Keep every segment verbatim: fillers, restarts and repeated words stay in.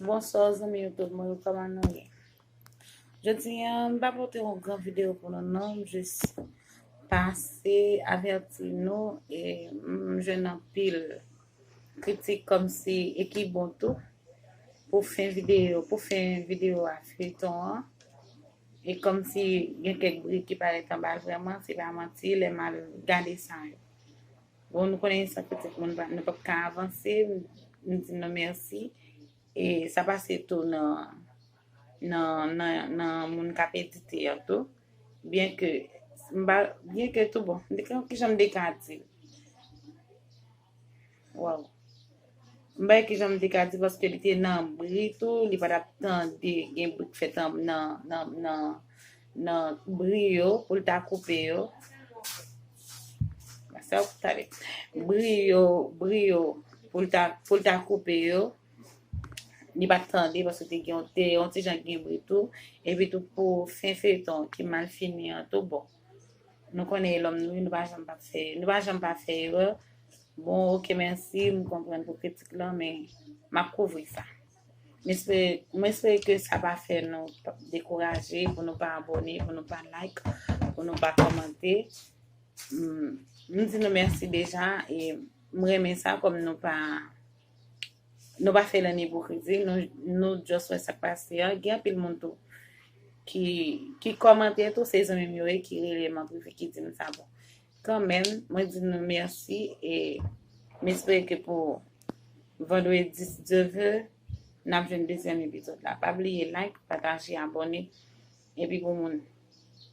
Bonswa zanmi YouTube mwen yo, kòman nou ye? Jodi a m pa pote yon gran videyo pou nou non, m jis pase avèti nou e m jwenn anpil kritik kòmsi e ki bon tou pou fen videyo, pou fen videyo a feyton an. E kòmsi gen kèk bri ki parèt anba l, vrèman se pa manti lè m al gade sa yo. Bon, nou konnen san kritik moun pa, nou p ap ka avanse. M di nou mèsi. E sa pase tou nan nan nan nan moun k ap edite an tou. Byen ke m pa, byen ke tou bon, m te ka, kijan m te ka di l? Waw. M pa wè kijan m te ka di paske li te nan bri tou, li pa t ap tande gen bri k fèt nan nan nan nan bri yo pou l ta koupe yo. Sa w tande. Bri yo, bri yo pou l ta pou l ta koupe yo. Li pa t tande paske te gen te yon ti jan gen bri tou. Epi tou pou fen feyton ki mal fini an tou bon. Nou konnen e lòm nou ye, nou pa janm pa fè, nou pa janm pa fè erè. Bon, oke, mèsi, m konprann pou kritik lan, men m ap kouvri sa. M espere, m espere ke sa pa fè nou dekouraje, pou nou pa abòne, pou nou pa like, pou nou pa kòmante. M, m di nou mèsi deja, e m renmen sa, kòm nou pa nou pa fè l an ipokrizi, nou, nou just wè sa k pase a. Gen anpil moun tou ki, ki kòmante tou, se zanmi m yo ye ki rele m an prive ki di m sa bon. Kanmenm, mwen di nou mèsi e m espere ke pou vandredi, si Dye vle, n ap jwenn dezyèm epizòd la. Pa bliye like, pataje, abòne. Epi pou moun,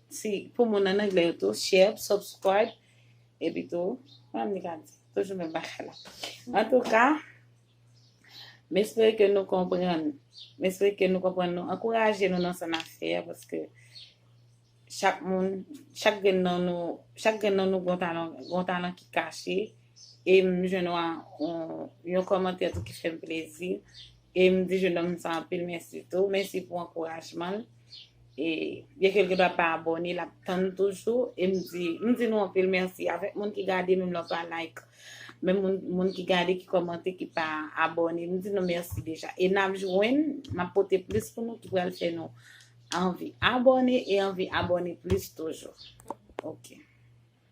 si, pou moun an anglè yo tou, share, subscribe. Epi tou, mwen m li ka di, toujou menm bagay la. Antouka, m espere ke nou konprann. M espere ke nou konprann, nou ankouraje nou nan sa n ap fè a, paske chak moun, chak grenn nan nou, chak grenn nan nou gon talan, gon talan ki kache. E m jwenn yon, yon kòmantè tou ki fè m plezi. E m di jennonm sa anpil mèsi tou. Mèsi pou ankourajman l. E byenke l gendwa pa abòne, l ap tann toujou. E m di, m di nou anpil mèsi. Avèk moun ki gade, menm lè w pa like. Menm moun, moun ki gade, ki kòmante, ki pa abòne. M di nou mèsi deja. E n ap jwenn, m ap pote plis pou nou ki pral fè nou anvi abòne e anvi abòne plis toujou. Oke.